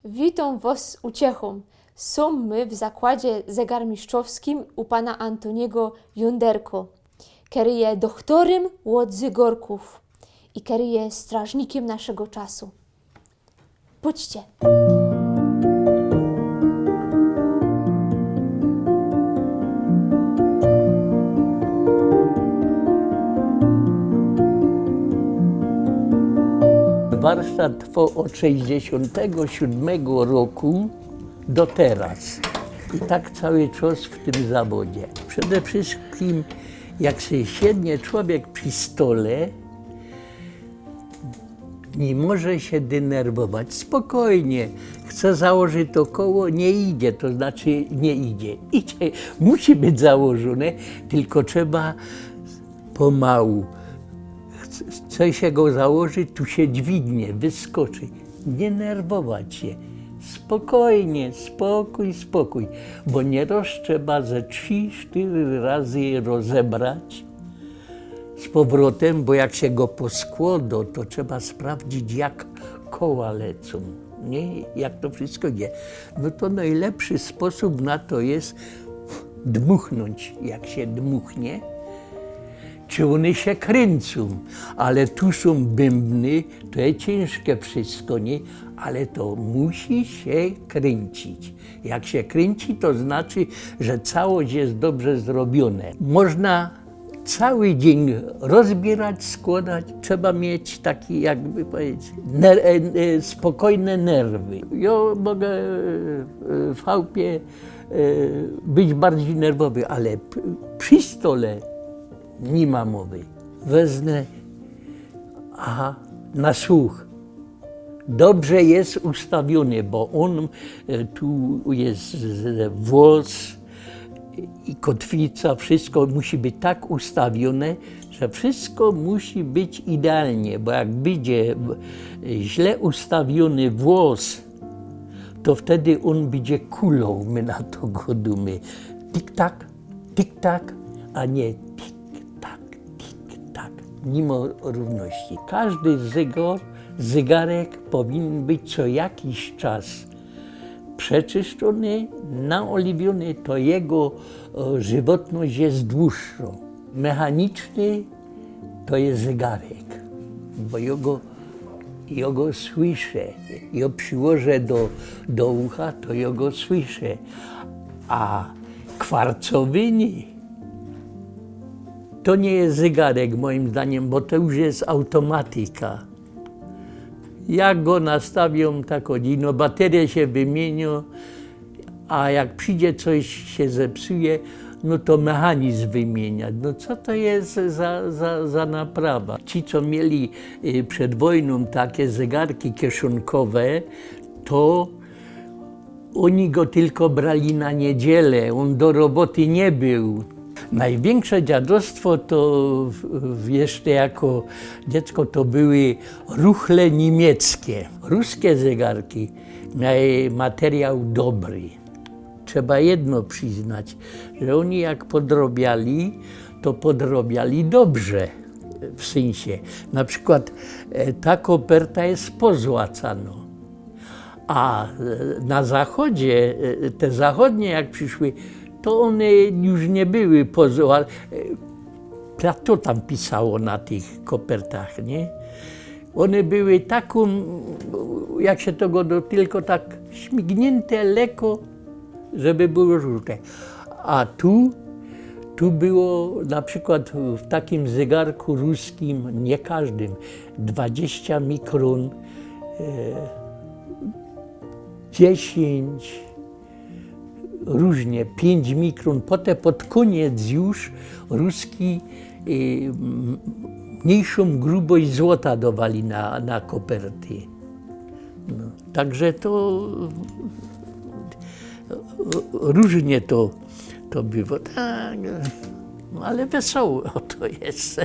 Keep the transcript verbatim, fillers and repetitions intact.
Witōm wos z uciechōm. Sōm my w zakładzie zegarmistrzowskim u pana Antoniego Junderko, kery je dochtorym ôd zygorkōw i kery je strażnikym naszego czasu. Pōdźcie. Warsztat trwoł ôd sześćdziesiątego siódmego roku do teraz. I tak cały czas w tym zawodzie. Przede wszystkim, jak się siednie człowiek przy stole, nie może się denerwować. Spokojnie. Chce założyć to koło, nie idzie, to znaczy nie idzie. Idzie, musi być założone, tylko trzeba pomału. Chce, chce się go założyć, tu się dźwignie, wyskoczy. Nie nerwować się. Spokojnie, spokój, spokój. Bo nieraz trzeba ze trzy, sztyry razy je rozebrać z powrotem, bo jak się go poskłodo, to trzeba sprawdzić, jak koła lecą, nie? Jak to wszystko idzie. No to najlepszy sposób na to jest dmuchnąć. Jak się dmuchnie, czy one się kręcą, ale tu są bębny, to jest ciężkie wszystko, nie? Ale to musi się kręcić. Jak się kręci, to znaczy, że całość jest dobrze zrobione. Można cały dzień rozbierać, składać. Trzeba mieć taki, jakby powiedzieć, ner- e, e, spokojne nerwy. Ja mogę e, e, w chałupie e, być bardziej nerwowy, ale p- przy stole nie ma mowy. Wezmę, aha, na słuch. Dobrze jest ustawiony, bo on e, tu jest z- włos i kotwica, wszystko musi być tak ustawione, że wszystko musi być idealnie, bo jak będzie źle ustawiony włos, to wtedy on będzie kulał, my na to godōmy. Tik-tak, tik-tak, a nie tik-tak, tik-tak. Nie ma równości. Każdy zegar, zegarek powinien być co jakiś czas przeczyszczony, naoliwiony, to jego e, żywotność jest dłuższą. Mechaniczny to jest zegarek, bo jego, jego słyszę. Jo przyłożę do, do ucha, to jego słyszę. A kwarcowy nie. To nie jest zegarek moim zdaniem, bo to już jest automatyka. Ja go nastawiam tak, o, no, baterię się wymienię, a jak przyjdzie coś się zepsuje, no to mechanizm wymieniać. No co to jest za, za, za naprawa? Ci, co mieli y, przed wojną takie zegarki kieszonkowe, to oni go tylko brali na niedzielę, on do roboty nie był. Największe dziadostwo to w- w- jeszcze jako dziecko to były ruchle niemieckie. Ruskie zegarki miały materiał dobry. Trzeba jedno przyznać, że oni jak podrobiali, to podrobiali dobrze. W sensie, na przykład e, ta koperta jest pozłacana. A e, na zachodzie, e, te zachodnie jak przyszły, to one już nie były pozła... e, to tam pisało na tych kopertach, nie? One były taką, jak się tego do, tylko tak śmignięte lekko, żeby było żółte. A tu, tu było na przykład w takim zegarku ruskim, nie każdym, dwadzieścia mikron, e, dziesięć, różnie, pięć mikron. Potem pod koniec już ruski e, m- mniejszą grubość złota dawali na, na koperty. No, także to e, różnie to, to było. Tak, no, ale wesoło to jest.